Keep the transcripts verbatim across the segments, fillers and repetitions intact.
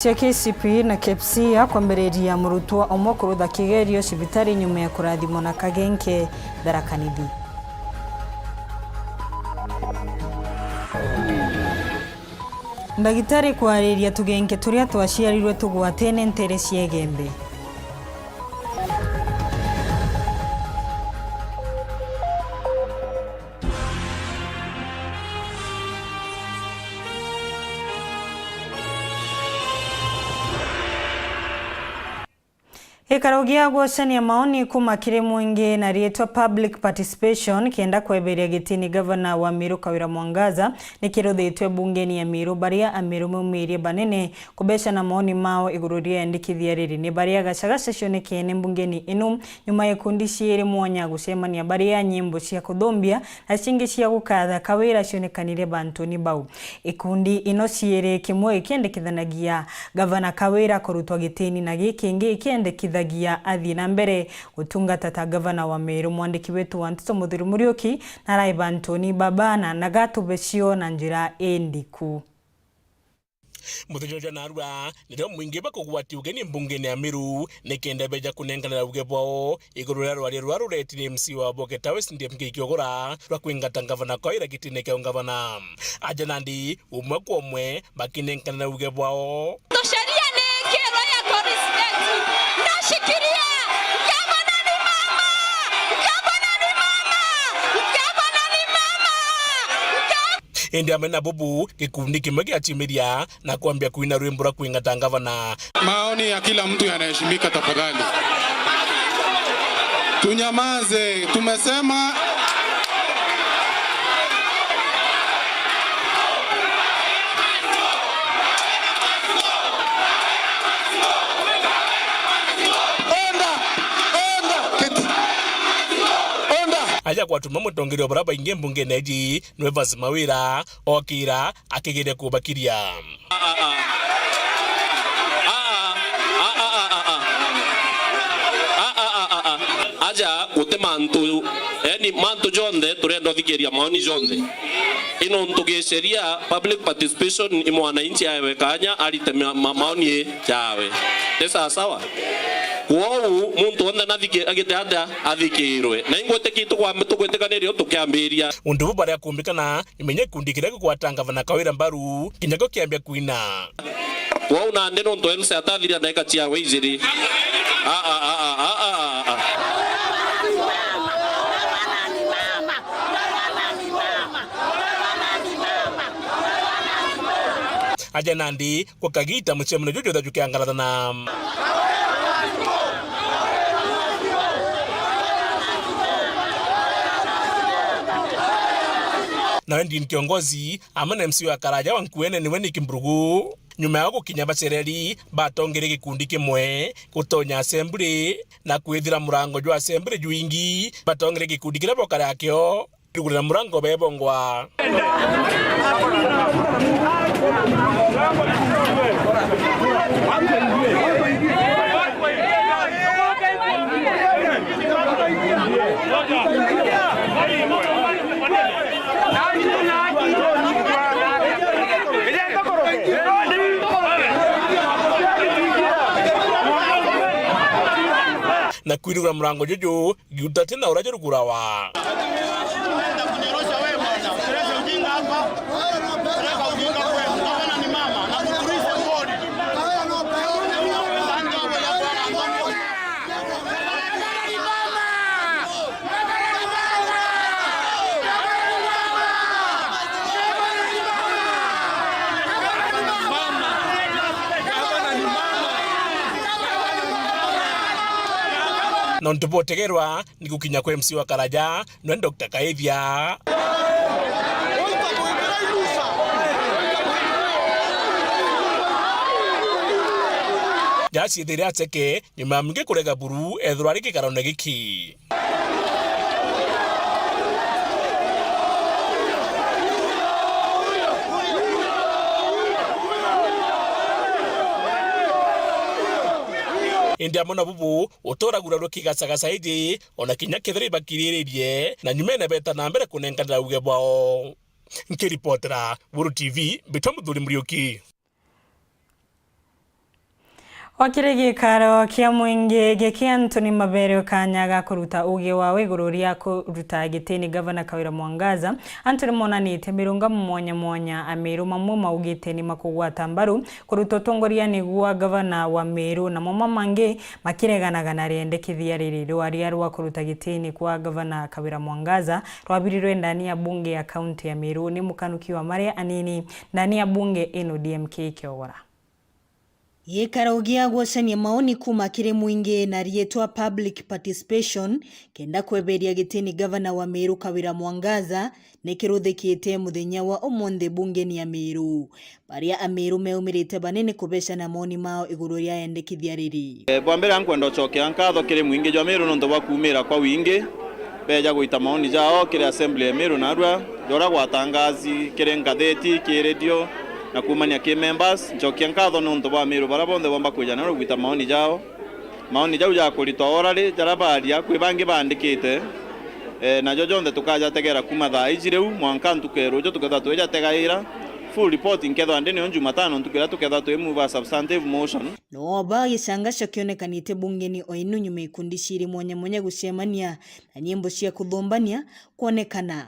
Cia K C P na KEPSEA kwambiriria murutwa umwe kurutha kigerio cibitari nyuma ya kurathimwa na kagenke Tharaka Nithi. Ndagitari kwariria tugenke turia twaciarirwe tugwatene ntere cia Igembe. Gikaro gia gwocania maoni kuuma kiri mwingi na riitwa public participation kenda kweberia gitini gavana wa Meru Kawira Mwangaza ni kiruthitwe mbungeni ya Meru, baria Ameru maumirie banene kubecana maoni mao iguru ria yandikithia riri. Ni baria gacagaca cionekene mbungeni ino nyuma ya ikundi ciiri mwanya gucemania, baria nyimbo cia kuthumbia na cingi cia gukatha Kawira cionekanire bantuni bau. Ikundi ino ciiri, kimwe ikiendekithanagia gavana Kawira kurutwa gitini na gikingi ikiendekithagia athii na mbere gutungata ta gavana wa Meru. Mwandiki wetu wa nteto Muthuri Muriuki narai bantuni babana na gatubecio na njira indiku. Muthenya uria narua, nirio mwingi bakugwatia ugeni mbungeni ya Meru, nikenda beja kunenkanira uge bwao iguru ria rwaria ruria ruretire M C wa Boke Tawe Cynthia Muturi Kiogora rwa kwingata ngavana Kawira gitine kia ungavana. Aja nandi, umwe kwa umwe, bakinenkanira uge bwao. Sheria ni kiro ya kurespect. Nashikilia, gavana ni mama! Gavana ni mama! Gavana ni mama! Ga- Indi amwe na bubu, gikundi kimwe giaciumiria na kwambia kuina rwimbo rwa kwingata ngavana. Maoni ya kila mtu yanaheshimika tafadhali. Tunyamaze, tumesema. Order! Order! Keti. Order! Aja kwatuma mutongeria wa baria baingi mbungene iji, Evans Mawira, okira akigeria kubakiria. Aja guti mantu, yani mantu jonthe turenda uthikiria maoni jonthe. Ino ntu giceria public participation i mwananchi aewe kanya arite ma-, ma-, maoni jawe. Ni sawa sawa? Kwou muntu wonthe nathiki-, agite atia athikirwe. Na ingwitikia tukwambi-, tugwitikaniria u tukiambiria. Untu bu baria kumbikana Imenye gikundi kiria gigwata ngavana Kawira mbaru, kinya kio kiambia kwina. Wau nandi nontu Elsa atathira ndagika ciawe ijiri. A, a, a. Aja nandi, gukagita mucemanio juju juthaju kiangarathana. Nawe Dean Kiongozi, amwe na M C wa Karaja wa Nkuene niwe Nick Mbrugu. Nyuma ya gukinya bacereri, batongerie gikundi kimwe gutonya assembly na kwithira murango jwa assembly jwingi. Batongerie gikundi kiria bokare akio rugurira murango bebongwa. Na kwirugura murango juju, giuta ti na uria jurugurawa. Nontu botegerwa ni gukinya kwa M C wa Karaja, nwe Doctor Kaithia. Jaciethire aceke nyuma ya mwingi kurega buru ethirwa ari gikarone giki. Indi amwe na bubu, uturagura rukigacagacairie, ona kinya kethira ibakiriririe, na nyumene beta na mbere kunenkanira uge bwao. Nkiripotera Buru T V, mbitwa Muthuri Muriuki. Wakiri gikaro kia mwingi giki Anthony Maberio kanya ga kuruta uge wao iguru ria kuruta gitini Gavana Kawira Mwangaza, Anthony monanitie mirungamo mwanya mwanya, Amiru mamwe maugite ni makugwata mbaru kuruta utongoriani gwa gavana wa Meru, namo mamangi makireganaga na riendekithia riri. Rwaria rwa kuruta gitini kwa Gavana Kawira Mwangaza rwabirirwe ndani ya bunge ya kaunti ya Meru ni mukanuki wa maria anini ndani ya bunge ino D M K Kiogora. Gikaro gia gwocania maoni kuuma kiri mwingi na riitwa public participation kenda kweberia gitini gavana wa Meru Kawira Mwangaza ni kiruthikite muthenya wa umunthi bungeni ya Meru, baria Ameru meumirite banene kubecana maoni mao iguru ria endekithia riri. Eh, bwa mbere, nkwenda ucokia nkatho kiri mwingi jwa Meru nontu bwa kuumira kwa wingi beja gwita maoni jao kiri assembly ya Meru, narua joria gwatangazi kiri ngatheti, kiri radio, na kuumania kiri members. Ncokia nkatho nontu bwa Meru baria bonthe bomba kwija narua gwita maoni jao. Maoni jau jakuritwa orally, jaria baria, kwi bangi baandikite, eh, najo jonthe tukajategera kuuma thaa iji riu mwanka ntuku ya ruju tukethirwa twijategaira. Full report nkethirwa ndi nio Jumatano ntuku iria tukethirwa twi move a substantive motion. No oba gicangaco kionekanite bungeni o inu nyuma ikundi ciiri mwanya mwanya gucemania na nyimbo cia kuthumbania kwonekana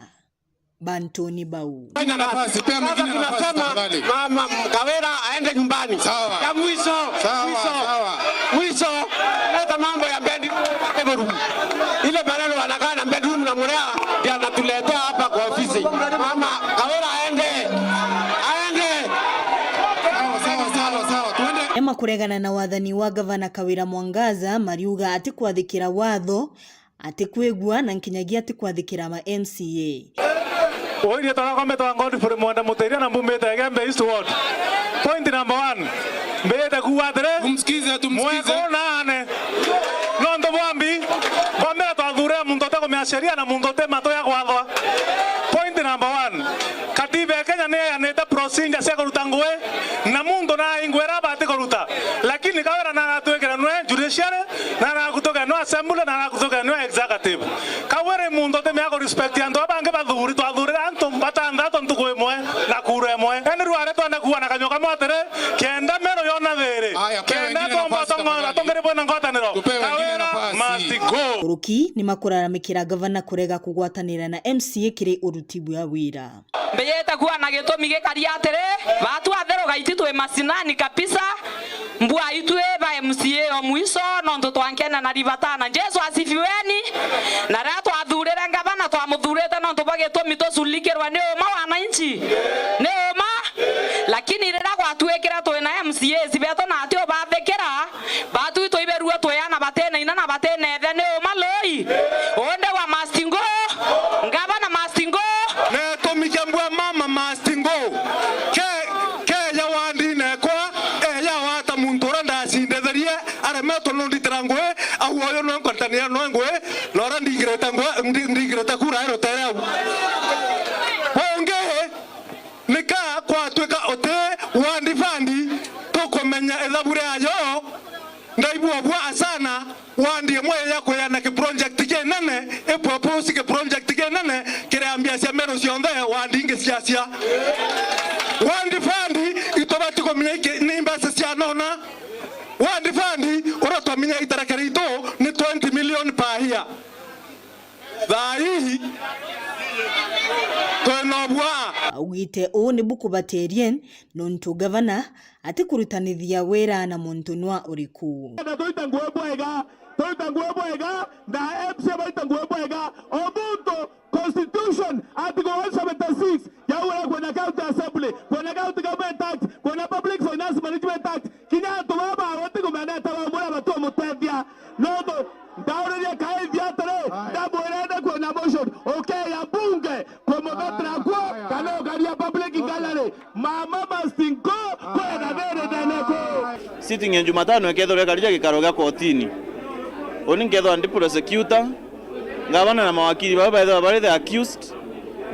bantuni bau. Pea mwingine nafasi, pea mwingine nafasi, tafadhali. Mama Kawira aende nyumbani. Sawa. Ya mwisho, sawa, mwisho, sawa. Mwisho, leta mambo ya bedroom. Ile maneno wanakaa na bedroom na Murea ndio anatuletea hapa kwa ofisi. Mama Kawira aende. Aende. Sawa, sawa, sawa, sawa. Tuende. Ema kuregana na wathani wa gavana Kawira Mwangaza, mariuga ati kwathikira watho, ati kwigua na nkinyagia ati kwathikira ma M C A. Uu ni riitwa riakwa mbitagwa Godfrey Mwenda Mutiria na mbumite Igembe East Ward. Point number one, mbijite kuuga atiri, tumsikize, tumsikize. Mwekuru na ane. Nontu bwa mbi, bwa mbere twathuurire muntu utikumenya sheria na muntu uti matu ya kwathwa. Point number one, katiba ya Kenya ni yeanite procedure cia kuruta ngugi, na muntu naai ngugi iria abati kuruta. Lakini Kawira naratwikira nwe judiciary, na nakutuke nwe assembly, na nakutuke nwe executive. Kawira i muntu utimenya ku respect antu aba bangi bathuri, twathuurire antu batanthatu ntuku imwe na kura imwe. Indi riu ari twenda kuuga na kanyua kamwe atiri, kenda Meru yona thiiri, aya, kenda twomba utongori bwina ngwataniro, Kawira must go. Nkuruki ni makuraramikira gavana kurega kugwatanira na M C A kiri uruti bwa wira. Mbijite kuuga na gitumi gikari atiri, baatu athiru gaiti twi macinani kabisa, mbua itwi ba M C A o mwiso, nontu twankena na ribatana. Jesu asifiweni. Na riria twathuurire ngavana, twamuthurite nontu bwa gitumi tuculikirwe ni uma wananchi? Ni uma? Lakini riria gwatwikira twina M C As betu na atio bathikira, baatu itwiberua twi ana batina ina na batina ithe, ni uma lui? Undi wa must go, ngavana must go. Netumike mbua mama must go. Ke, keja wandine ekwa, eja wata muntu uria ndacindithirie, aremetwe nunditira ngugi, au uyu nwe nkwatanira nwe ngugi, na uria ndingirite ngugi, ndi-, ndingirite kura e rutere au. Bungi, nika kwatwika uti wandi fandi, tukumenya ithabu riayo, ndaibua bua asana, wandi imwe ya kwiana ki project kinene, i propose ki project kinene, kiria mbia cia Meru cionthe, wandi ingi ciacia. Wandi fund, itubati kumenya iki ni mbeca cia nona. Wandi fund, uria twamenya itharaka ritu ni twenty million per year. Thaa ii, twina ubua. Augite uu ni bukubaterie, nontu gavana atikurutanithia wira na muntu nwa uriku. Na twaita ngugi bwega, twaita ngugi bwega, na M C A baita ngugi bwega. O muntu, constitution, article one seventy-six, yauga kwina county assembly, kwina county government act, kwina public finance management act, kinya antu baba batikumenya ata bamwe na batumutethia. Nontu ndauririe kaithia atiri, ndamwira ende kwina motion, ukeya bunge kumuthatira kuo, kana ukaria public gallery. Mama must go, kwina thiri ndene kuu. Sitting ya Jumatano ikethirwa ikarija gikaro gia kotini. Uni nkethirwa ndi prosecutor, ngavana na mawakili baba baethirwa bari the accused,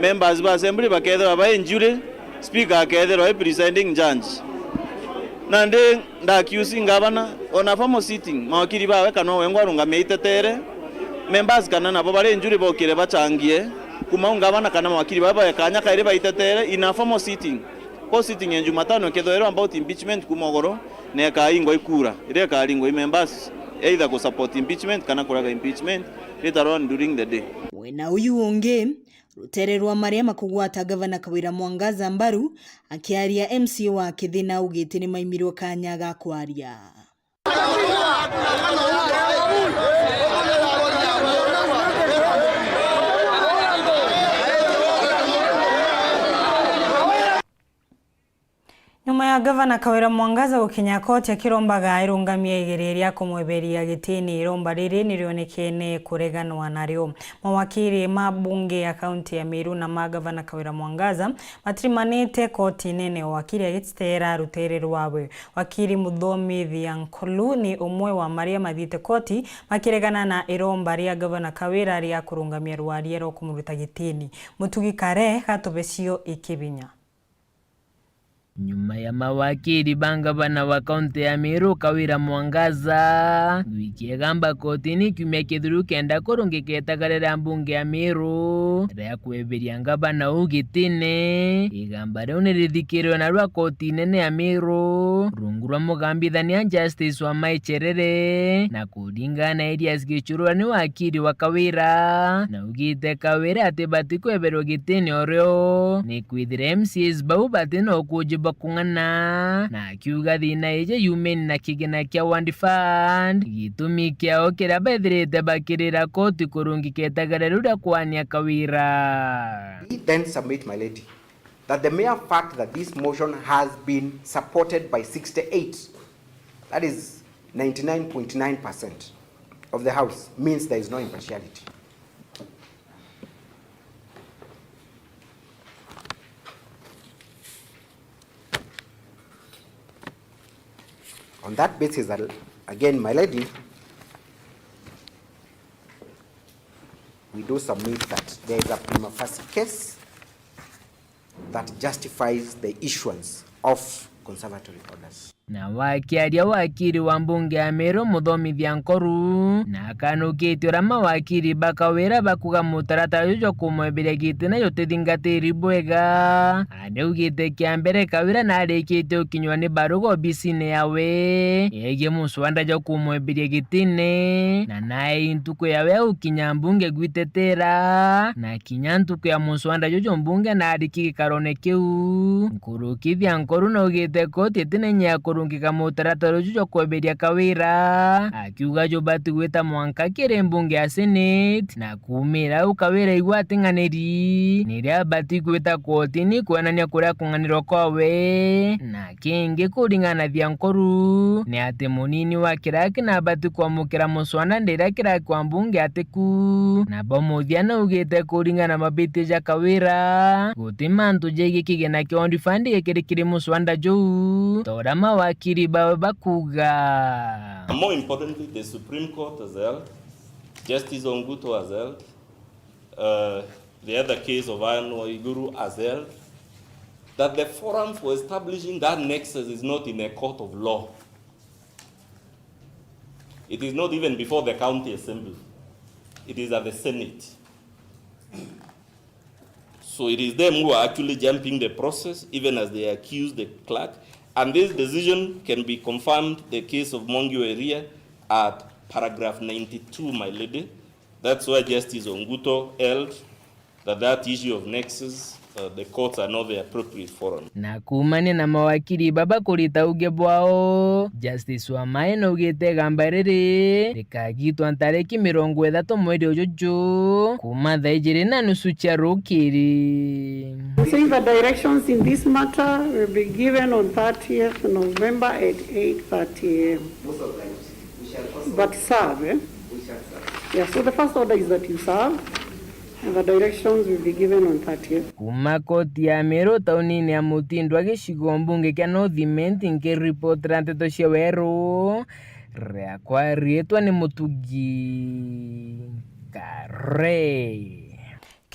members ba assembly bakethirwa bai jury, speaker akethirwa ai presiding judge. Nandi ndakiusi ngavana, on a formal sitting, mawakili bawe kana wengwa arungamia itetere, members kana nabo bari jury bokire bachangie, kuma u ngavana kana mawakili bawe bae kanya kairi baitetere in a formal sitting. Ko sitting ya Jumatano ikethirwa about impeachment kuma ugoro, Na ikaringwa i kura, iria ikaringwa i members, either ku support impeachment kana kuraga impeachment, later on during the day. Mwena uyu ungi, rutere rwa maria makugwata Gavana Kawira Mwangaza mbaru, akiaria M C A wa Kithina augite ni maimirwe kanya ga kwaria. Nyuma ya Gavana Kawira Mwangaza gukinya koti akirombaga irungamia igiri ria kumweberia gitini, iromba riri nirionekene kureganwa nario. Mawakiri ma mbunge ya kaunti ya Meru na ma Gavana Kawira Mwangaza matirimanite koti nene, o wakiri agititeera rutere rwawe. Wakiri Muthomithia Nkulu ni umwe wa maria mathiite koti makiregana na iromba ria Gavana Kawira ria kurungamia rwaria rwa kumuruta gitini. Mutugi Kare gatubecio ikibinya. Nyuma ya mawakiri ba ngavana wa kaunti ya Meru Kawira Mwangaza gwikia igamba kotini kiumia kithuru kenda kurungika itagaria ria mbunge ya Meru ria kweberia ngavana uu gitine. Igamba riu ni rithikirwe narua koti nene ya Meru rungu rwa mugambithania Justice Wamai Cherere, na kuringana na Elias Gichurwa ni wakiri wa Kawira, na augite Kawira atibati kweberwa gitini o rio, nikwithira M C As bau bati na ukuuji bwa kung'ana, na akiuga thina iji yumeni na kigina kia Ward Fund, gitumi kiao kiria bethirite bakirira koti kurungika itagaria riu ria kwania Kawira. Then submit, my lady, that the mere fact that this motion has been supported by sixty-eight, that is ninety-nine point nine percent of the House, means there is no impartiality. On that basis, al-, again, my lady, we do submit that there is a prima facie case that justifies the issuance of conservatory orders. Na wakiaria wakiri wa mbunge ya Meru Muthomithia Nkoru, na akanukitie uria mawakiri ba Kawira bakuga mutaratara juju jwa kumweberia giti na jutithingatiri bwega. Anaugite kia mbere Kawira narikitie ukinywa ni baruga obisine yawe yegie muswanda jwa kumweberia gitine, na nae ntuku yawe ya gukinya mbunge gwitetera, na kinya ntuku ya muswanda juju mbunge narikia gikarone kiu. Nkurukithia Nkoru naugite koti itinenya ya kurungika mutaratara uju jwa kweberia Kawira, akiuga jubati gwita mwanka kiri mbunge ya Senate, na kuumira au Kawira aigua ating'aniri, niria abati gwita kotini kwonania kuria kung'anirwa kwawe. Na kingi kuringana na Thiankuru, ni ati munini wa kiraki nabati kwamukira muswanda ndiria kiraki wa mbunge atiku. Na bo muthia naugite kuringana na mabitia ja Kawira, guti mantu jegie kigina kia Ward Fund gikiri kiri muswanda juu, ta uria mawakiri bawe bakuga. More importantly, the Supreme Court has held, Justice Onguto has held, uh, the other case of Anne Waiguru has held, that the forum for establishing that nexus is not in a court of law. It is not even before the county assembly. It is at the Senate. So it is them who are actually jumping the process, even as they accuse the clerk. And this decision can be confirmed, the case of Mwangi wa Iria, at paragraph ninety-two, my lady. That's where Justice Onguto held that that issue of nexus, uh, the courts are not the appropriate forum. Na kuumania na mawakiri baba kurita uge bwao, Justice Wamai naugite igamba riri rikagitwa ntariki mirongo ithatu mweri uju ju, kuuma thaa ijiri na nusu cia rukiri. Saying the directions in this matter will be given on thirtieth November at eight thirty a m. But serve, eh? Yeah, so the first order is that you serve, and the directions will be given on thirtieth. Kuuma koti ya Meru taunini ya Mutindwa gicigo mbunge kia North Imenti, nkiripotera nteto cia Weru, riakwa riitwa ni Mutugi Kare.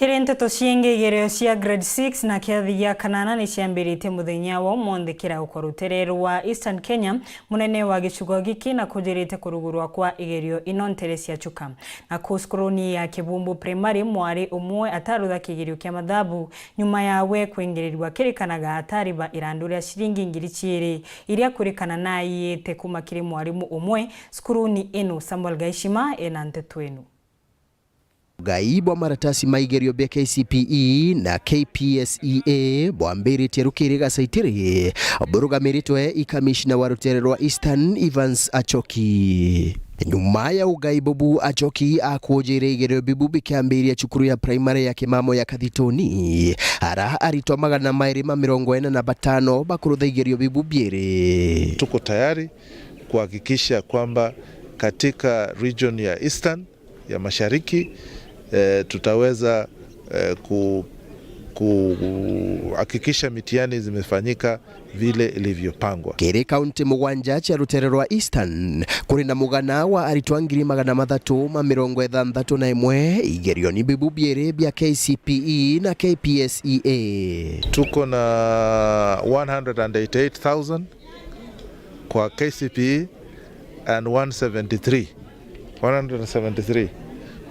Kiri nteto ciingi, igerio cia grade six na kiathi gia kanana ni ciambiritie muthenya wa umunthi kira uko rutere rwa Eastern Kenya, munene wa gicigo giki na kujirite kurugurwa kwa igerio ino ntere cia Chuka. Na ku cukuruni ya Kibumbu Primary, mwari umwe atarutha kigerio kia mathabu nyuma yawe kwingirirwa kirikanaga atariba irandu ria ciringi ngiri ciiri iria kwirikana naiyite kuma kiri mwarimu umwe cukuruni ino. Samuel Gaishima ena nteto ino. Ugai bwa maratasi ma igerio bia K C P E na K P S E A bwambiritie rukiri gacaitiri, burugamiritwe i kamishna wa rutere rwa Eastern, Evans Achoki. Nyuma ya ugai bubu, Achoki akujire igerio bibu bikiambiria cukuru ya primary ya Kimamo ya Kathituni, ara aritwa magana mairi ma mirongo ina na batano bakurutha igerio bibu biiri. Tuko tayari kuhakikisha kwamba katika region ya Eastern ya Mashariki, eh, tutaweza, eh, ku-, kuhakikisha mitihani zimefanyika vile ilivyopangwa. Kiri kaunti mugwanja cia rutere rwa Eastern, kuri na mugana wa aritwa ngiri magana mathatu ma mirongo ithanthatu na imwe igerioni bibu biiri bia K C P E na K P S E A. Tuko na one hundred and eighty-eight thousand kwa K C P E and one seventy-three, one hundred and seventy-three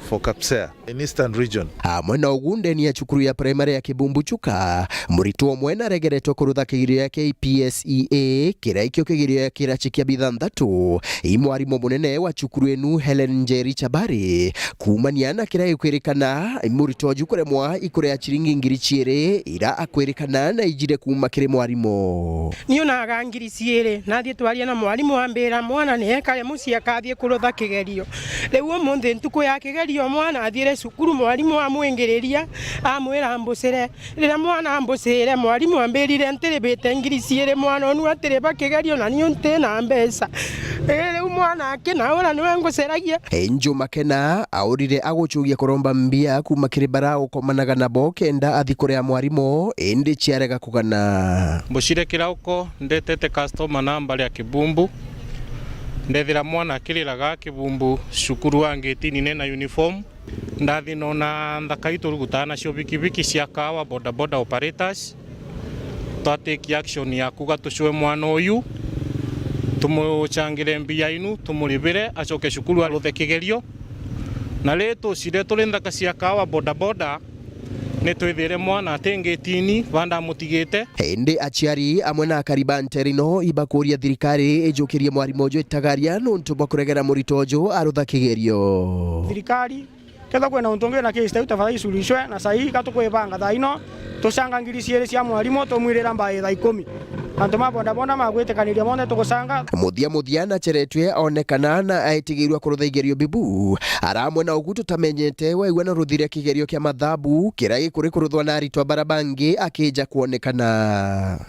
for KPSEA in Eastern Region. Amwe na ugu, ndeni ya cukuru ya primary ya Kibumbu Chuka, muritwa umwe naregeretwe kurutha kigerio ya K P S E A, kiria ikio kigerio ya kirachi kia bithanthatu. I mwarimu munene wa cukuru inu, Helen Njeri Chabari, kuumania na kiria gikwirikana, muritwa uju kuremwa ikuria ciringi ngiri ciiri ira akwirikana na ijire kuuma kiri mwarimu. Ni unaga ngiri ciiri, nathii twaria na mwarimu, ambira mwana ni ekare mucii akathii kurutha kigerio. Riu umunthi ntuku ya kigerio, mwana athiire cukuru, mwarimu amwingiriria, amwira ambucire. Riria mwana ambucire, mwarimu ambirire, "Ntiribite ngiri ciiri, mwana, unu atiriba kigerio na niu ntina mbeca." Ii, riu mwana akinaura, niwe nguciragia. Inju Makena aurire agucugia kuromba mbia kuuma kiri bara ukomanaga nabo kenda athi kuria mwarimu, indi ciarega kugana. Mbucire kirauko, ndetete customer namba ria Kibumbu, ndethira mwana akiriraga Kibumbu cukuru wa ngitini nena uniform. Ndathi nona nthaka itu rugutaga nacio bikibiki cia kawa, bodaboda operators, twatake action ya kuga tucwe mwana uyu, tumucangire mbia inu, tumuribire, acoke cukuru aruthe kigerio. Na ri tucire turi nthaka cia kawa bodaboda, ni twithire mwana ati ngitini, banda amutigite. Indi aciari amwe na akari ba ntere ino ibakuria thirikari ijukirie mwarimu uju itagaria nuntu bwa kuregera muritwa uju arutha kigerio. Thirikari, kethira kwina untu ungi na case ta iu, tafadhali icurishwe, na saa ii ka tukwibanga thaa ino, tucanga ngiri ciiri cia mwarimu, tumwirira mbai thaa ikumi. Antu ma bodaboda magwitikaniria monthe tugucanga. Muthia muthia nacheretwe onekana na aitigirwa kurutha igerio bibu. Aramwe na ugu tutamenyete waigua na ruthire kigerio kia mathabu kiria gikuri kuruthwa na aritwa bara bangi akija kwonekana.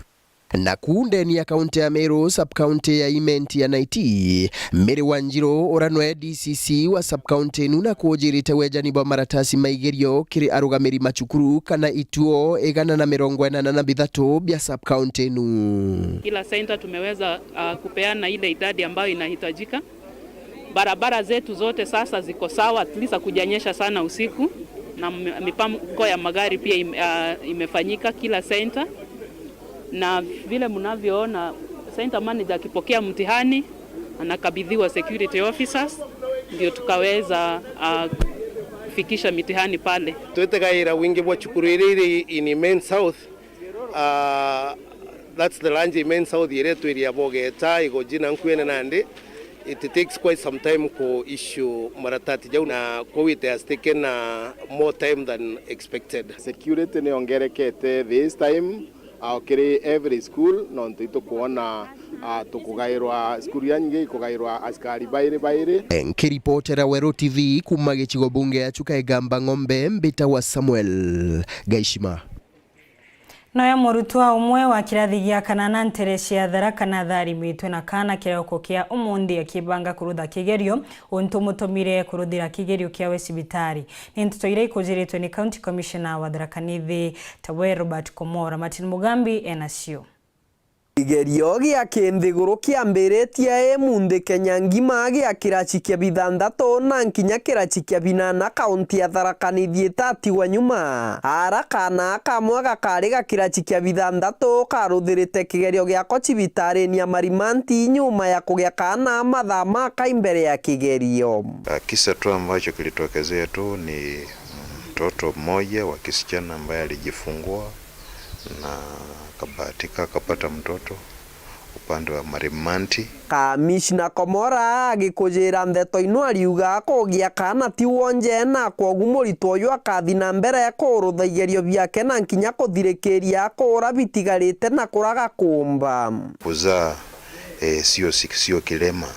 Naku ndeni ya kaunti ya Meru, sub-county ya Imenti ya Naiti, Mary Wanjiru, uria nwe D C C wa sub-county inu, na kujirite wejani bwa maratasi ma igerio kiri arugamiri ma cukuru kana ituo igana na mirongo inana na bithatu bia sub-county inu. Kila center tumeweza, uh, kupeana ile idadi ambayo inahitajika. Barabara zetu zote sasa ziko sawa, at least hakujanyesha sana usiku, na m-, mipango ya magari pia im-, ah, imefanyika kila center. Na vile mnavyoona, center manager akipokea mtihani, anakabidhiwa security officers, ndio tukaweza, ah, kufikisha mitihani pale. Twitegaira wingi bwa cukuru iria iri in Imenti South. Ah, that's the lunch Imenti South iria twiri ya Bogeta, Igoji na Nkuene nandi. It takes quite some time ku issue maratati jau, na kou it has taken, uh, more time than expected. Security ni ongerekete this time, uh, kiri every school, nontu itukwona, uh, tukugairwa, cukuru ya nyingi ikugairwa askari bairi bairi. Nkiripotera Weru T V kuma gicigo bunge ya Chuka Igamba Ng'ombe, mbitagwa Samuel Gaishima. Noyo murutwa umwe wa kirathi gia kanana ntere cia Tharaka natharimwitwe na kaana kirauko kia umunthi akibanga kurutha kigerio, untu umutumire kuruthira kigerio kiawe cibitari. Ni nteto iria ikujiritwe ni County Commissioner wa Tharaka Nithi, tawe Robert Komora. Martin Mugambi enacio. Kigerio gia kinthiguru kiambiritie imunthi Kenya ngima gia kiraci kia bithanthatu na nkinya kiraci kia binana kaunti ya Tharaka Nithi itatigwa nyuma. Ara kaana kamwe gakari ga kiraci kia bithanthatu karuthirite kigerio giako cibitarini ya Marimanti nyuma ya kugia kaana mathaa maka imbere ya kigerio. Ah, kisa tu ambacho kilitokezea tu ni mtoto mmoja wa kisichana ambaye alijifungua na akabahatika akapata mtoto upande wa Marimanti. Kamishna Komora agikujira ndeto ino ariuga kugia kaana ti wonje, na kwogu muritwa uyu akathi na mbere kurutha igerio biake na nkinya kuthirikiria kuura bitigarite na kuraga kuumba. Kuzaa, eh, sio si-, sio kilema.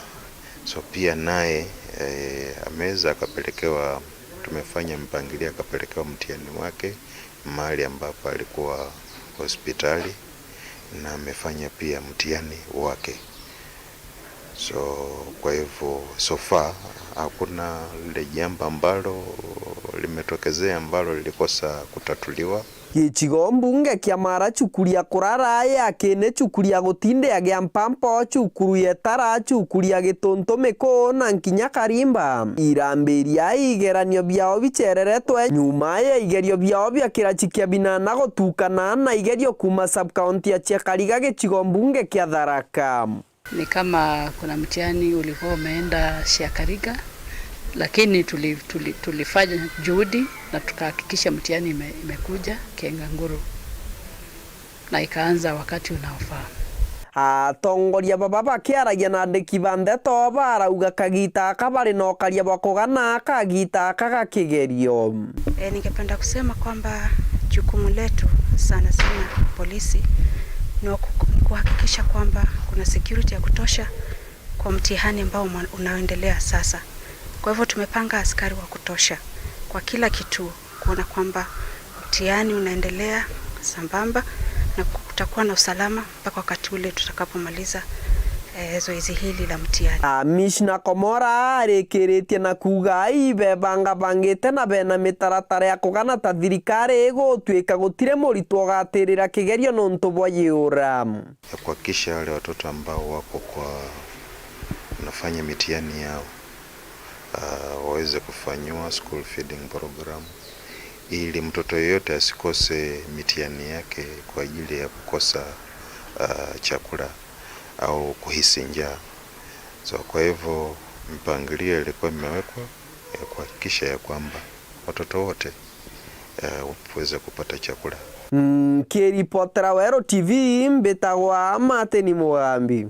So pia naye, eh, ameweza akapelekewa, tumefanya mpangilio, akapelekewa mtihani wake mahali ambapo alikuwa hospitali na amefanya pia mtihani wake. So, kwa hivyo, so far, hakuna lile jambo ambalo limetokezea ambalo lilikosa kutatuliwa. Gicigo mbunge kia Mara, cukuru ya kurara ya Kine, cukuru ya gutindia gia Mpampo, cukuru ya Itara, cukuru ya Gituntu Miku na nkinya Karimba irambiria igeranio biao bicereretwe nyuma ya igerio biao bia kiraci kia binana gutukana na igerio kuuma sub-county ya Chiakariga gicigo mbunge kia Tharaka. Ni kama kuna mtihani ulikuwa umeenda Chiakariga, lakini tuli-, tuli-, tulifanya juhudi na tukahakikisha mtihani ime-, imekuja Kienganguru na ikaanza wakati unaofaa. Atongoria baba bakiaragia na andiki ba ndeto barauga kagita aka bari na ukaria bwa kugana kagita aka ga kigerio. E, ningependa kusema kwamba jukumu letu sana sana polisi ni wa ku-, ni kuhakikisha kwamba kuna security ya kutosha kwa mtihani ambao uma-, unaoendelea sasa. Kwa hivyo tumepanga askari wa kutosha kwa kila kituo kuona kwamba mtihani unaendelea sambamba na kutakuwa na usalama mpaka wakati ule tutakapomaliza, eh, zoezi hili la mtihani. Kamishna Komora arikiritie na kuuga ibebangabangite na bena mitaratara ya kugana ta thirikari igutwika gutiri muritwa ugatirira kigerio nontu bwa yiura. Ya kuhakikisha wale watoto ambao wako kwa, wanafanya mitihani yao, ah, waweze kufanyiwa school feeding program, ili mtoto yeyote asikose mitihani yake kwa ajili ya kukosa, ah, chakula au kuhisi njaa. So, kwa hivyo, mipangilio ilikuwa imewekwa ya kuhakikisha ya kwamba watoto wote, eh, waweze kupata chakula. Nkiripotera Weru T V, mbitagwa Martin Mugambi.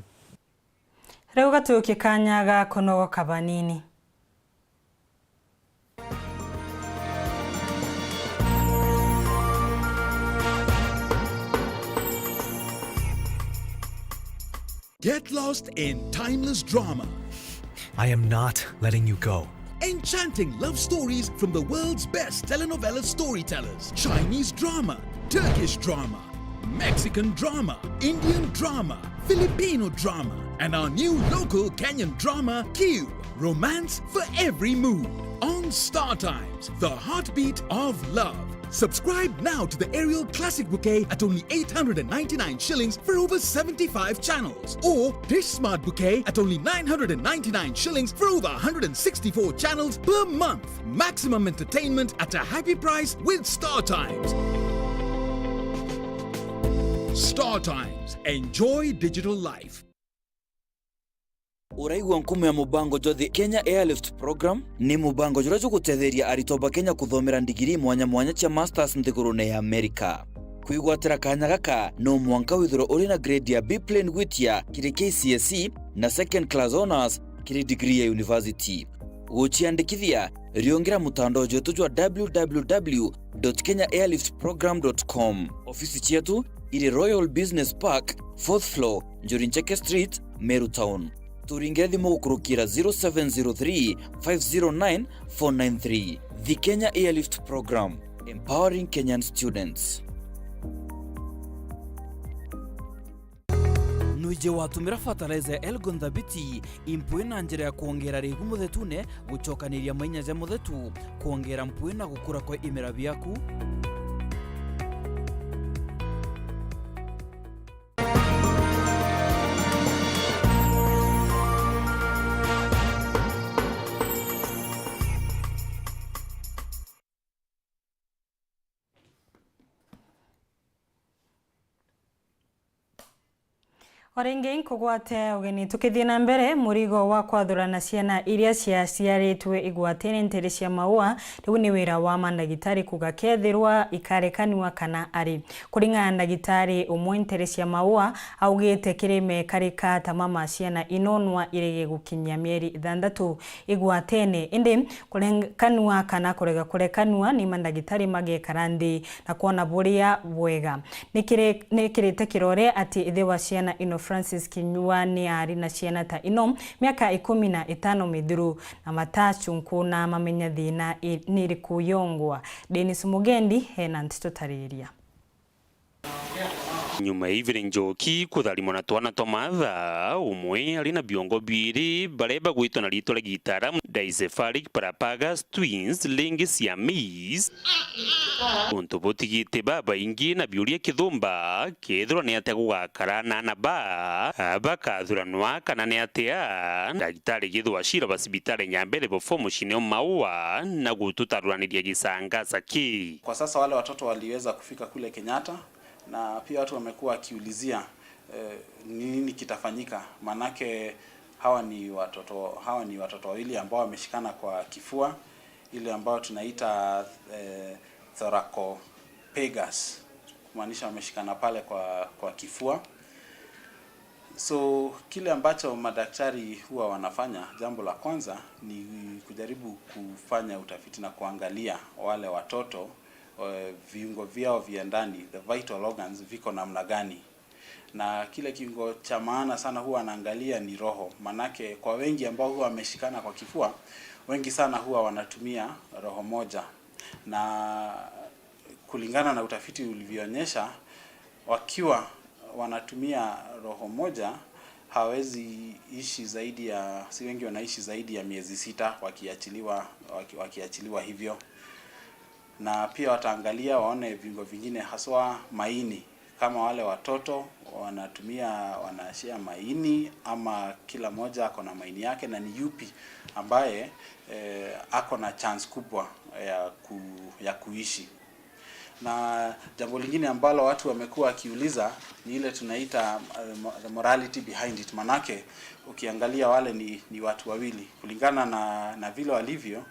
Riu gatuukie kanya ga kunogoka banini. Get lost in timeless drama. I am not letting you go. Enchanting love stories from the world's best telenovela storytellers. Chinese drama, Turkish drama, Mexican drama, Indian drama, Filipino drama, and our new local Kenyan drama, Q. Romance for every mood. On Star Times, the heartbeat of love. Subscribe now to the Aerial Classic Bouquet at only eight hundred and ninety-nine shillings for over seventy-five channels, or Dish Smart Bouquet at only nine hundred and ninety-nine shillings for over one hundred and sixty-four channels per month. Maximum entertainment at a happy price with Star Times. Star Times. Enjoy digital life. Uraigua nkumo ya mubango jwa The Kenya Airlift Program? Ni mubango juria jugutetheria aritwa ba Kenya kuthomera ndigiri mwanya mwanya cia masters nthigurune ya America. Kwigwatira kanya gaka, no mwanka withirwe uri na grade ya B plain gwitia kiri K C S E na second class honours kiri degree ya university. Guciandikithia, riungira mutandao jwetu jwa w w w dot kenya airlift program dot com. Ofisi cietu iri Royal Business Park, fourth floor, Njuri Ncheke Street, Meru Town. Turingire thimu gukurukira zero seven zero three, five zero nine, four nine three. The Kenya Airlift Program, empowering Kenyan students. Nwiji watumira fertilizer ya Elgon Thabiti impui na njira ya kwongera rigu muthetune, gucokaniria mainya ja muthetu, kwongera mpui na gukura kwa imera biaku? O ringi nkugwate ugeni. Tukithii na mbere, murigo wa kwathurana ciana iria ciaciaritwe igwatene ntere cia Maua riu ni wira wa mandagitari kuga kethirwa ikarekanua kana ari. Kuringana na ndagitari umwe ntere cia Maua, augite kiri mekarika ta mama ciana inonwa irege gukinyia mieri ithanthatu igwatene, indi kurekanua kana kurega kurekanua ni mandagitari magekara nthi na kwona buria bwega. Nikirite kirore ati ithe wa ciana ino Francis Kinyua ni ari na ciana ta ino miaka ikumi na itano mithiru, na matachunku na mamenya thina i- ni iriku yongwa. Dennis Mugendi hena nteto tariria. Nyuma ya Evelyn Njoki kutharimwa na twana twa maatha, umwe ari na biongo biiri baria bagwitwa na riitwa ria gitaaramu dicephalic parapagus twins, ringi Siamese, untu butigite babaingi na biuria kithumba, kethirwa ni atia gugakara na aana baa bakathuranwa kana ni atia. Ndagitari Githu wa Shira wa cibitari ya Nyambere Bofo muciine o Maua na gututaruraniria gisangasa ki. Kwa sasa wale watoto waliweza kufika kule Kenyatta, na pia watu wamekuwa wakiulizia, eh, ni nini kitafanyika, manake hawa ni watoto, hawa ni watoto wawili ambao wameshikana kwa kifua, ile ambayo tunaita, eh, thoracopagus, kumaanisha wameshikana pale kwa, kwa kifua. So kile ambacho madaktari huwa wanafanya, jambo la kwanza ni kujaribu kufanya utafiti na kuangalia wale watoto, eh, viungo vyao vya ndani, the vital organs, viko namna gani. Na kile kiungo cha maana sana huwa anaangalia ni roho, manake kwa wengi ambao huwa wameshikana kwa kifua, wengi sana huwa wanatumia roho moja, na kulingana na utafiti ulivyoonyesha, wakiwa wanatumia roho moja, hawezi ishi zaidi ya, si wengi wanaishi zaidi ya miezi sita wakiachiliwa, waki- wakiachiliwa hivyo. Na pia wataangalia waone viungo vingine, haswa maini, kama wale watoto wanatumia, wanashare maini, ama kila moja ako na maini yake, na ni yupi ambaye, eh, ako na chance kubwa ya ku- ya kuishi. Na jambo lingine ambalo watu wamekuwa wakiuliza ni ile tunaita, eh, mo- the morality behind it, manake ukiangalia wale ni, ni watu wawili kulingana na, na vile walivyo,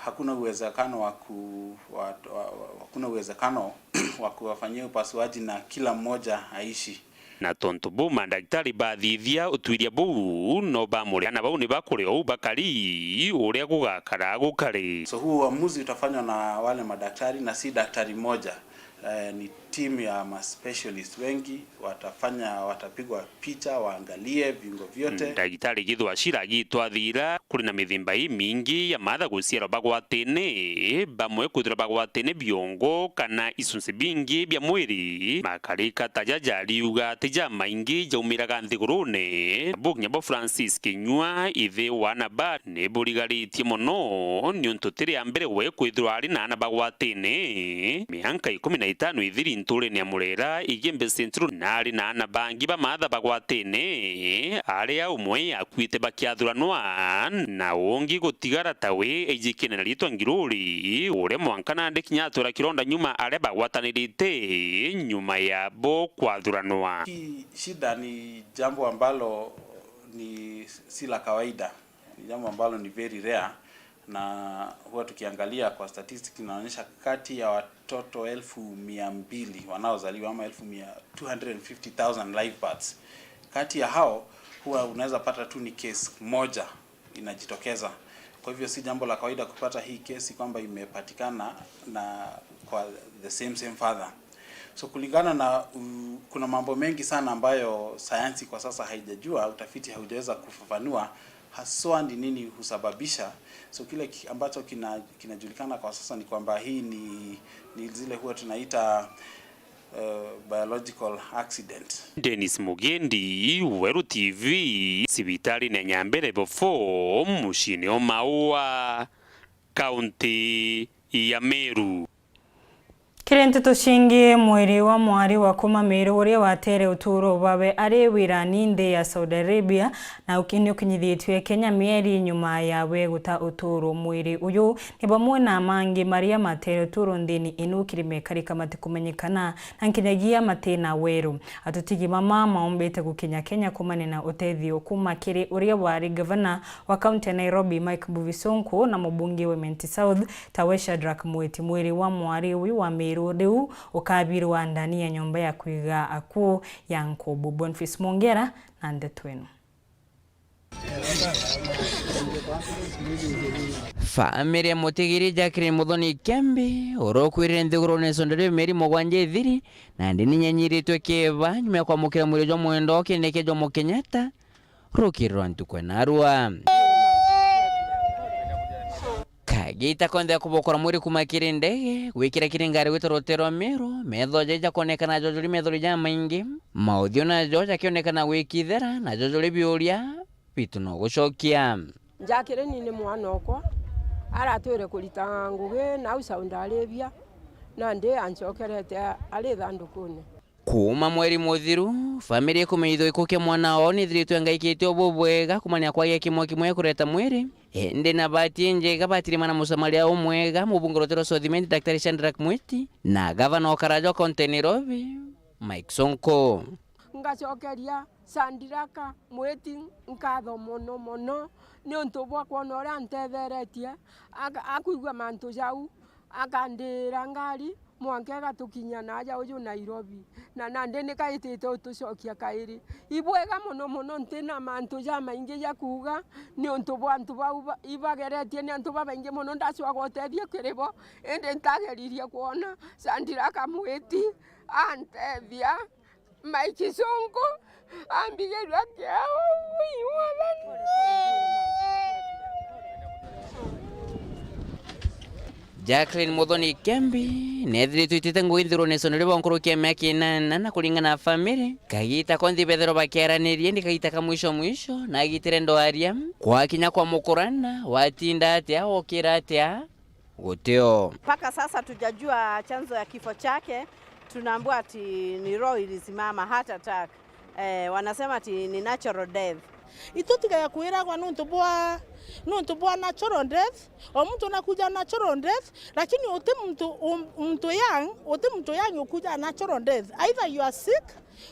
hakuna uwezekano wa ku- wa- wa- wa- hakuna uwezekano wa kuwafanyia upasuaji na kila mmoja aishi. Na tontu buu mandagitari bathithia utwiria buu, no bamure ana bau ni bakuri ou bakari uria gugakara gukari. So huu uamuzi utafanywa na wale madaktari na si daktari mmoja. Eh, ni timu ya ma specialist wengi watafanya, watapigwa picha, waangalie viungo vyote. Ndagitari Githu wa Shira agitwathira kuri na mithemba imingi ya maatha guciarwa bagwatene, bamwe kwithirwa bagwatene biongo kana icunci bingi bia mwiri. Makarika ta jaja ariuga ati jamaingi jaumiraga nthigurune. Bukinya bo Francis Kinyua, ithe wa aana ba, ni burigaritie mono niuntu ti ria mbere we kwithirwa ari na aana bagwatene. Mianka ikumi na itano ithiri nturene ya Murera, Igembe Central, na ari na aana bangi ba maatha bagwatene, aria umwe akuite bakiathuranwa, na ungi gutigara tawe aijikene na riitwa Ngiruri, uria mwanka nandi kinya atwira kironda nyuma aria bagwatanirite nyuma ya bo kwathuranwa. Hii shida ni jambo ambalo ni si la kawaida, ni jambo ambalo ni very rare, na huwa tukiangalia kwa statistics inaonyesha kati ya watoto elfu mia mbili wanaozaliwa ama elfu mia, two hundred and fifty thousand live births, kati ya hao huwa unaweza pata tu ni case moja inajitokeza. Kwa hivyo si jambo la kawaida kupata hii kesi kwamba imepatikana na kwa the same, same father. So kulingana na, uh, kuna mambo mengi sana ambayo sayansi kwa sasa haijajua, utafiti haujaweza kufafanua haswa ni nini husababisha. So kile ki- ambacho kina- kinajulikana kwa sasa ni kwamba hii ni, ni zile huwa tunaita, uh, biological accident. Dennis Mugendi, Weru T V, cibitarine ya Nyambere Bofo, muciine o Maua, kaunti ya Meru. Kiri nteto cingi, mwiri wa mwari wa kuma Miru uria watere uturo bwawe ari wirani nthi ya Saudi Arabia na uki-, ni ukinyithitue Kenya mieri nyuma yawe guta uturo. Mwiri uyu ni bamwe na mangi maria matere uturo nthini inu kiri mekari kamati kumenyekana na nkinyagia matina weru. Atutigi mama maumbite gukinya Kenya kumane na utethio kuma kiri uria wari gavana wa kaunti ya Nairobi, Mike Mbuvi Sonko, na mubunge wa Imenti South, tawe Shadrack Mwiti. Mwiri wa mwari uyu wa Miru riu ukabirwa ndani ya nyomba ya kwiga akuu ya Nkubu. Boniface Mongera na ndeto ino. Family ya mutigiri Jacqueline Muthoni Kembi, uria ukwirire nthigurune ciondo riu mieri mugwanja ithiri, nandi ni nyenyiritwe kiiba nyuma ya kwamukira mwiri jwa mwendwa kiri ndege ya Jomo Kenyatta, rukiri rwa ntuku ya narua. Kagiita konthe ya kubokora mwiri kuma kiri ndege, gwikira kiri ngari gwita rutee rwa Miru, metho jaja jakonekana jojuri methori jamaingi, mauthiu najo jakionekana gwikithera, najo juri biuria bitu no gucokia. Jacqueline ni mwana okwa, aratwire kurita ngugi nau Saudi Arabia, nandi ancokerete ari thandukune. Kuuma mweri muthiru, family ikumenyithua gikuu kia mwana wao nithiritwe ngaikitie o bubwega kumania kwagia kimwe kimwe kureta mwiri. Indi na bahati injega batiri mana Musamaria umwega, mubunge rutero South Imenti, Daktari Shadrack Mwiti, na gavana o karaja o kaunti ya Nairobi, Mike Sonko. Ngacokeria Shadrack Mwiti nkatho mono mono niuntu bwa kwona uria antetheretie, aka-, akwigua mantu jau, akandira ngari, mwanka igatukinya naaja uju Nairobi, na nandi nikaitite utucokia kairi. Ibwega mono mono, ntina mantu jamaingi ja kuuga niuntu bwa antu bau ba-, ibageretie ni antu babaingi mono, ndacwaga utethio kiri bo, indi ntageririe kwona Shadrack Mwiti antethia. Mike Sonko ambigirua kiao, ui mwathani. Jacqueline Muthoni Kembi neethiritwe itite ngugi nthigurune ciondo riu bwa nkuruki ya miaka inana, na kuringana na family, kagiita konthe ibethirwa bakiaraniria, indi kagiita ka mwisho mwisho, nagitire ndwaria, kwakinya kwa mukurana, watinda atia, wokira atia, gutio. Mpaka sasa tujajua chanzo ya kifo chake, tunaambiwa ati ni roho ilisimama, heart attack. Eh, wanasema ati ni natural death. Itutigaya kwiragwa nuntu bwa, nuntu bwa natural death. O muntu nakuja natural death, lakini uti muntu, um, muntu young, uti muntu young ukuja natural death. Either you are sick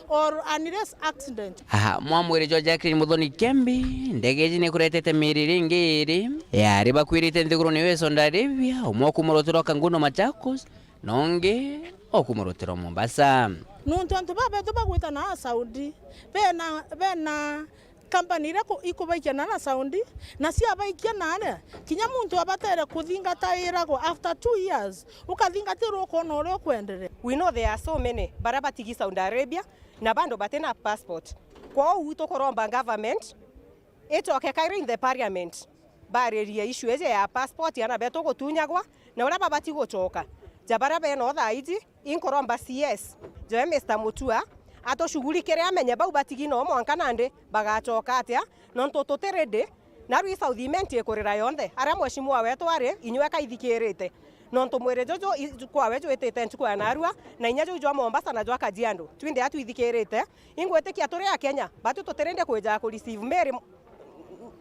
or unless accident. Aha, mwa mwiri jwa Jacqueline Muthoni Kembi, ndege iji nikuretete miiri ringi iri, yari bakwirite nthigurune ya Saudi Arabia, umwe kuuma ruturo Kangundo Machakos, na ungi o kuuma ruturo Mombasa. Nuntu antu babetu bagwita na Saudi, bena, bena company iria ku-, ikubaikia na na Saudi, na ciabaikia na ria, kinya muntu abatere kuthingatairagwa after two years, ukathingatirwa ukona uria ukwenderea. We know there are so many baria batigi Saudi Arabia na bado batina passport. Kwou tukuromba government icoke kairi in the parliament, baririe issue iji ya passport, ana betu gutunyagwa, na uria babati gucoka. Ja baria beno thaa iji, inkuromba C S, joe Mister Mutua, atushughulikire amenye bau batigi no mwanka nandi bagacoka atia, nontu tuti ready, na rwi South Imenti ikurira yonthe, aria mheshimiwa wetu ari, inywe kaithikirite. Nontu mwiri juju i-, kwawe jwitite ntuku ya narua, na inya juu jwa Mombasa na jwa Kajiado, twinthe atwithikirite. Ingwitikia turi Akenya, batu tutirende kwija ku receive Mary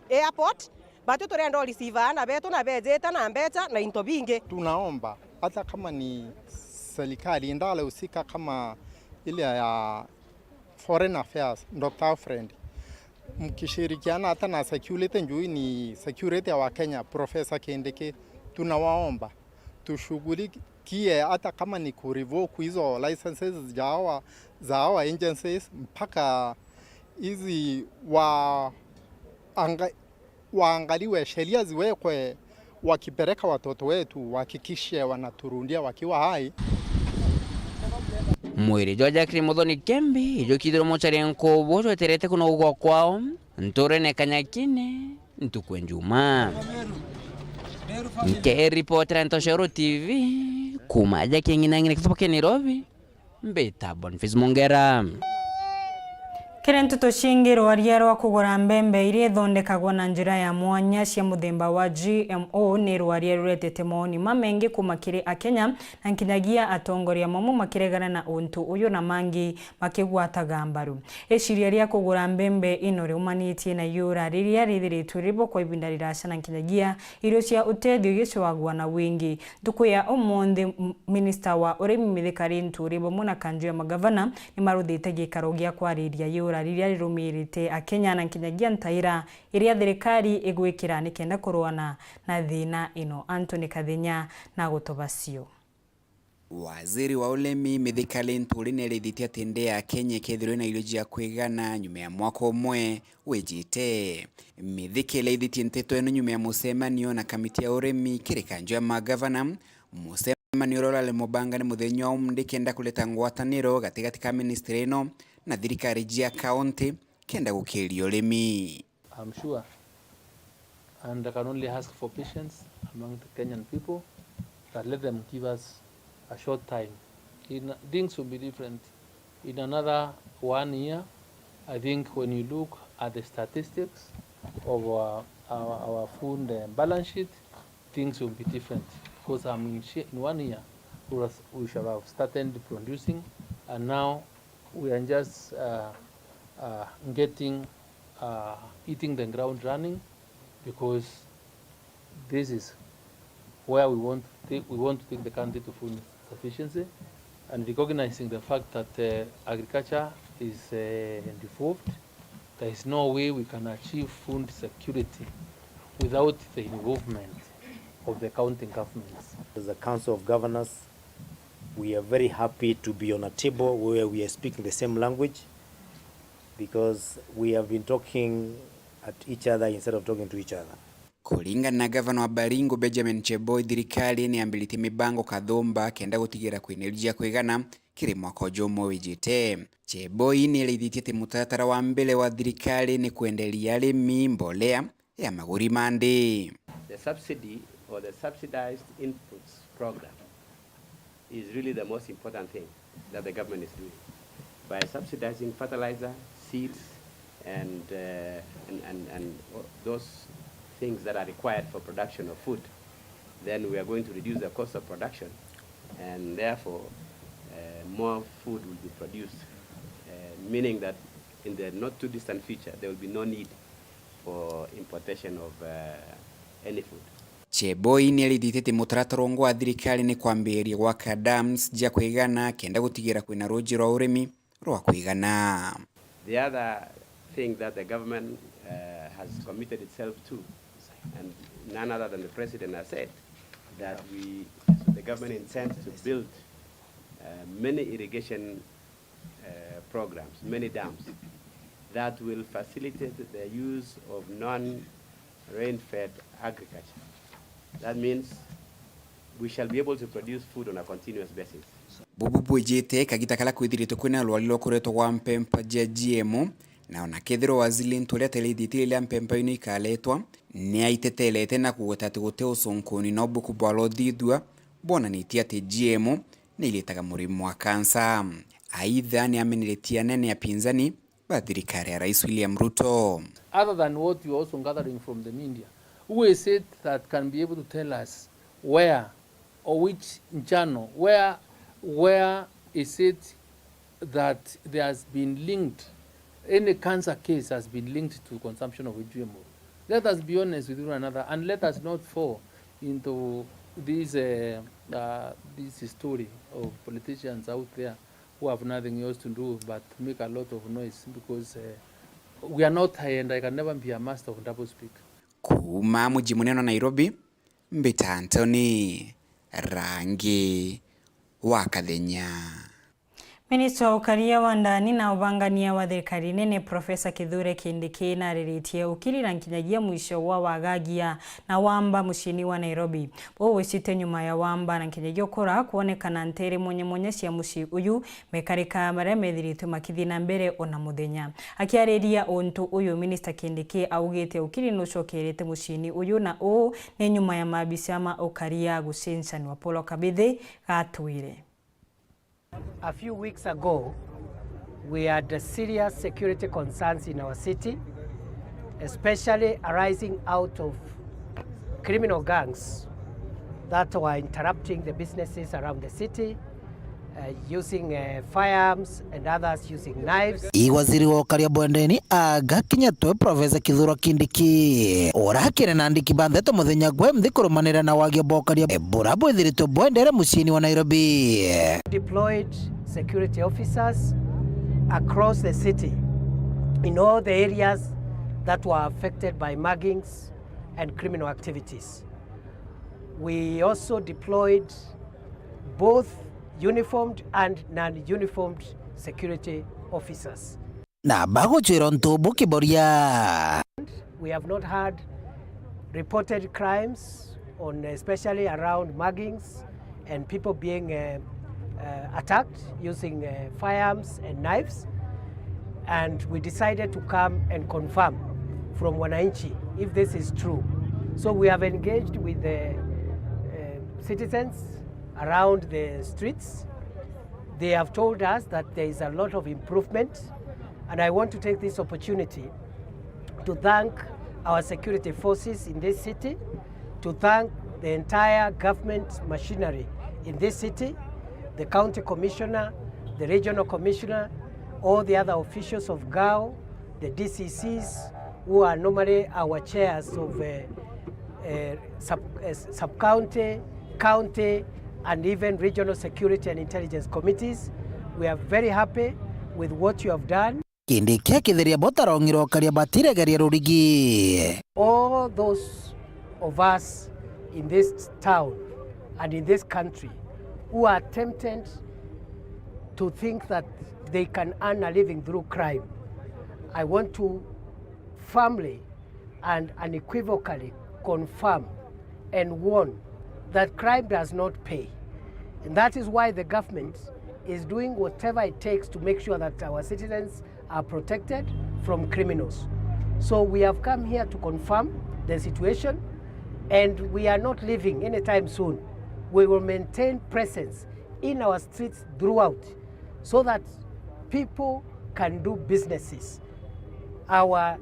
airport, batu turenda u receive aana betu na bejite na mbecha na into bingi. Tunaomba hata kama ni serikali ndale husika kama ile ya Foreign Affairs, Doctor Alfred, mkishirikiana hata na security, juu ni security ya Wakenya, Professor Kindiki, tunawaomba tushughulikie hata kama ni ku revoke hizo licenses za hawa, za hawa agencies, mpaka hizi wa-, anga-, waangaliwe, sheria ziwekwe, wakipeleka watoto wetu wahakikishe wanaturundia wakiwa hai. Mwiri jwa Jacqueline Muthoni Kembi ijukithirwe mochari ya Nkubu jweterete kunogwa kwao nturene Kanyakine ntuku ya Njuma. Nkiripotera Ntoshero T V kuma aja King'inang'ina kithuba kia Nairobi, mbita Boniface Mongera. Kiri nteto ciingi, rwaria rwa kugura mbembe iria ithondekagwa na njira ya mwanya cia muthemba wa G M O ni rwaria ruretete mawoni mamengi kuma kiri Akenya na nkinyagia atongoria mamwe makiregana na untu uyu na mangi makigwataga mbaru. Iciria ria kugura mbembe ino riumanitie na iura riria rithiritwe ribo kwa ibinda riraca na nkinyagia irio cia utethio igicwagwa na wingi. Ntuku ya umunthi, m-, minista wa urimi Mithika Linturi bamwe na kanju ya magavana ni maruthite gikaro gia kwariria iura riria rirumirite Akenya na nkinyagia ntaira iria thirikari igwikira nikenda kurwana na thina ino. Anthony Kathenya na gutoba cio. Waziri wa urimi Mithika Linturi ni arithitie ati nthi ya Kenya ikethirwe na irio cia kwigana nyuma ya mwaka umwe wijite. Mithika iraithitie nteto ino nyuma ya mucemanio na kamiti ya urimi kiri kanju ya magavana, mucemanio uria urari mubangane muthenya wa umunthi kenda kureta ngwataniro gatigati ka ministry ino na thirikari cia kaunti kenda gukiria urimi. I'm sure, and I can only ask for patience among the Kenyan people, that let them give us a short time. In, things will be different. In another one year, I think when you look at the statistics of our, our, our food, uh, balance sheet, things will be different, because I'm in, shi- in one year, we was- we shall have started producing, and now we are just, uh, uh, getting, uh, hitting the ground running, because this is where we want to take, we want to take the country to food sufficiency, and recognizing the fact that, uh, agriculture is, uh, devolved, there is no way we can achieve food security without the involvement of the county governments. As a Council of Governors, we are very happy to be on a table where we are speaking the same language, because we have been talking at each other instead of talking to each other. Kuringana na gavana wa Baringo, Benjamin Cheboi, thirikari ni yambiritie mibango kathumba kenda gutigira kwina irio cia kwigana kiri mwaka uju umwe wijite. Cheboi ni araithitie ati mutaratara wa mbere wa thirikari ni kwenderia arimi mbolea ya maguri ma nthi. The subsidy or the subsidized inputs program is really the most important thing that the government is doing. By subsidizing fertilizer, seeds, and, uh, and, and, and those things that are required for production of food, then we are going to reduce the cost of production, and therefore, uh, more food will be produced, uh, meaning that in the not too distant future, there will be no need for importation of, uh, any food. Cheboi ni arithitie ati mutaratara ungi wa thirikari ni kwambiriria gwaka dams cia kwigana kenda gutigira kwina ruuji rwa urimi rwa kwigana. The other thing that the government, uh, has committed itself to, and none other than the president has said, that we, the government intends to build, uh, many irrigation, uh, programs, many dams that will facilitate the use of non-rain-fed agriculture. That means we shall be able to produce food on a continuous basis. Bubu bwijite kagita karia kwithiritwe kwina rwari rwa kuretwa gwa mpempa cia G M O, na ona kethirwa waziri Linturi atarithitie riria mpempa ino ikaretwa, ni aiteterete na kugweta ati guti ucunkuni na ubuku bwarothithua bwonanitie ati G M O ni iritaga murimo wa kansa. Aitha, ni ameneretie anene apinzani ba thirikari ya Rais William Ruto. Other than what you are also gathering from the media, who is it that can be able to tell us where or which njano, where, where is it that there has been linked, any cancer case has been linked to consumption of G M O? Let us be honest with one another and let us not fall into this, uh, uh, this story of politicians out there who have nothing else to do but make a lot of noise because, uh, we are not high and I can never be a master of double speak. Kuuma muji munene wa Nairobi, mbita Anthony Rangi wa Kathenya. Minista wa ukaria wa ndani na ubangania wa thirikari nene, Professor Kithure Kindiki, nariritie ukiri na nkinyagia mwisho wa wagagia na wamba muciini wa Nairobi. Buu wicite nyuma ya wamba na nkinyagia ukora kwonekana nteere mwanya mwanya cia mucii uyu mekarika maria methiritwe makithii na mbere ona muthenya. Akiariria untu uyu, Minista Kindiki augite ukiri nucokerete muciini uyu, na uu ni nyuma ya maabisa ma ukaria gucencanua. Paul Kabithi gatwire. A few weeks ago, We had serious security concerns in our city, especially arising out of criminal gangs that were interrupting the businesses around the city, uh, using, uh, firearms and others using knives. I waziri wa ukaria bwendeni agakinyetwe Professor Kithure Kindiki, urakire na andiki ba ndeto muthenya gwe mthi kurumanira na wagia bwa ukaria bura bwithiritwe bwendere muciini wa Nairobi. Deployed security officers across the city in all the areas that were affected by muggings and criminal activities. We also deployed both uniformed and non-uniformed security officers. Na bagucwira untu bukiboria. We have not had reported crimes on, especially around muggings and people being, uh, uh, attacked using, uh, firearms and knives. And we decided to come and confirm from wananchi if this is true. So we have engaged with the, uh, citizens around the streets. They have told us that there is a lot of improvement, and I want to take this opportunity to thank our security forces in this city, to thank the entire government machinery in this city, the county commissioner, the regional commissioner, all the other officials of Gao, the D C Cs, who are normally our chairs of, uh, uh, sub, uh, sub-county, county, and even regional security and intelligence committees. We are very happy with what you have done. Kindiki akitheria bo tarong'ire ukaria batiregeria rurigi. All those of us in this town and in this country who are tempted to think that they can earn a living through crime, I want to firmly and unequivocally confirm and warn that crime does not pay. And that is why the government is doing whatever it takes to make sure that our citizens are protected from criminals. So we have come here to confirm the situation, and we are not leaving anytime soon. We will maintain presence in our streets throughout so that people can do businesses. Our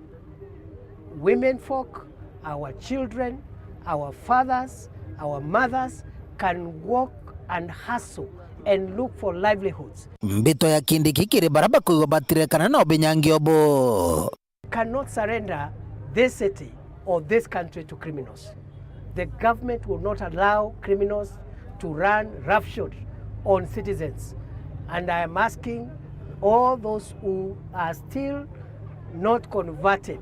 women folk, our children, our fathers, our mothers can work and hustle and look for livelihoods. Mbito ya Kindiki kiri bara bakwigua batirekana na ubinyangi obo. Cannot surrender this city or this country to criminals. The government will not allow criminals to run roughshod on citizens. And I am asking all those who are still not converted,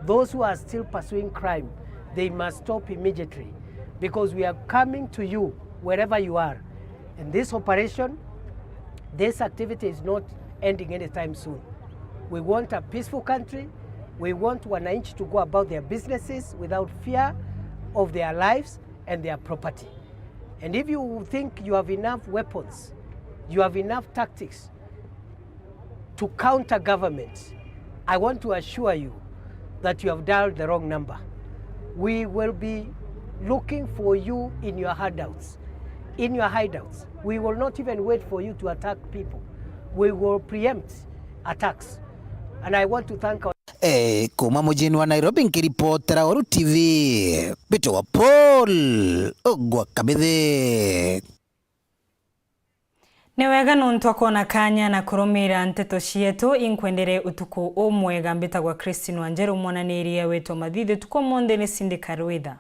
those who are still pursuing crime, they must stop immediately, because we are coming to you wherever you are. And this operation, this activity is not ending anytime soon. We want a peaceful country. We want wananchi to go about their businesses without fear of their lives and their property. And if you think you have enough weapons, you have enough tactics to counter government, I want to assure you that you have dialed the wrong number. We will be looking for you in your hideouts. In your hideouts. We will not even wait for you to attack people. We will preempt attacks. And I want to thank our Eh, kuma mujini wa Nairobi nkiripotera Weru T V, mbitagwa Paul Ogwa Kabithi. Ni wega nuntu akwona kanya na kurumira nteto cietu. Inkwendere utuku umwega. Mbitagwa Christine Wanjeru, mwananiria wetu wa mathithi utuku umunthi ni Cindy Karwitha.